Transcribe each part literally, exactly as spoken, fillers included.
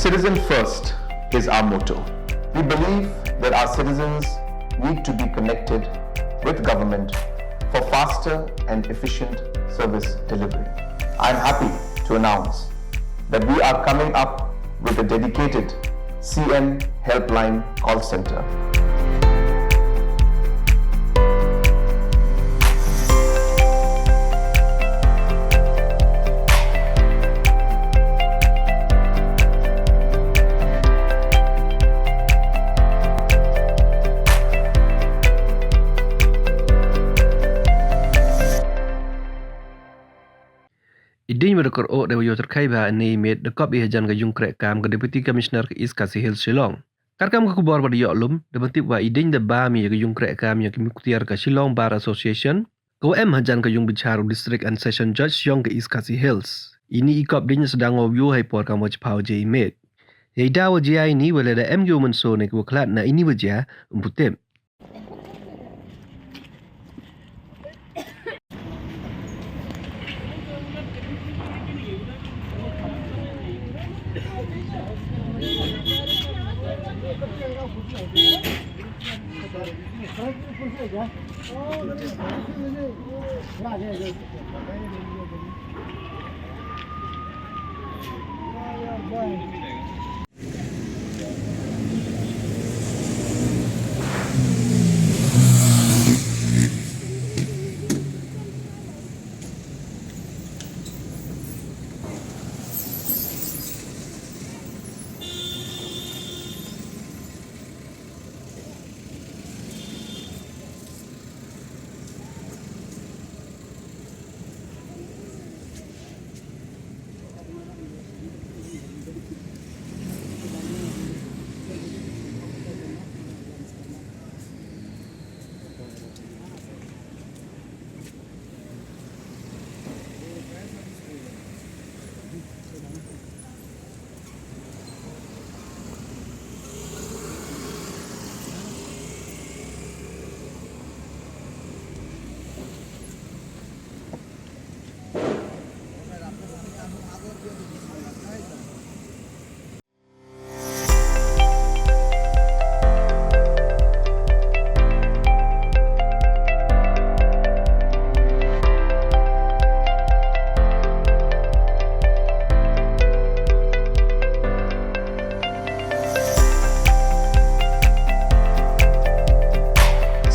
Citizen first is our motto. We believe that our citizens need to be connected with government for faster and efficient service delivery. I am happy to announce that we are coming up with a dedicated C M Helpline call center. I ding wa da kor o de wa yoh tyrkhai bha ini i miet da kop i hajan ka yung kreh kam ka Deputy Commissioner ka East Khasi Hills Shillong. Katkam ka khubor wa da yoh lum, da pyntip wa i ding da bam ya ka yung kreh kam ya ki muktiar ka Shillong Bar Association, ka wa em hajan ka yung bichar u District and Session Judge yong ka East Khasi Hills. Ini i kop ding sdang o yoh hai por kam wa chiphaw je i miet. Ya i da wa jia ini wa lada em ki u mynsaw ne ki wa khlad na ini wa jia, um pu tip.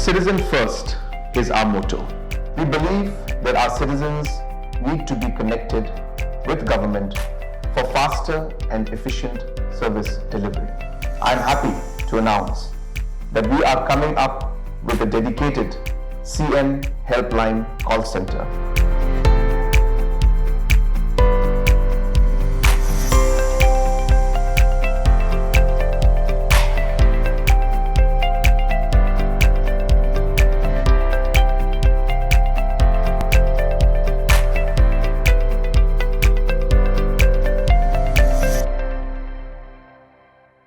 Citizen first is our motto. We believe that our citizens need to be connected with government for faster and efficient service delivery. I am happy to announce that we are coming up with a dedicated C M Helpline call center.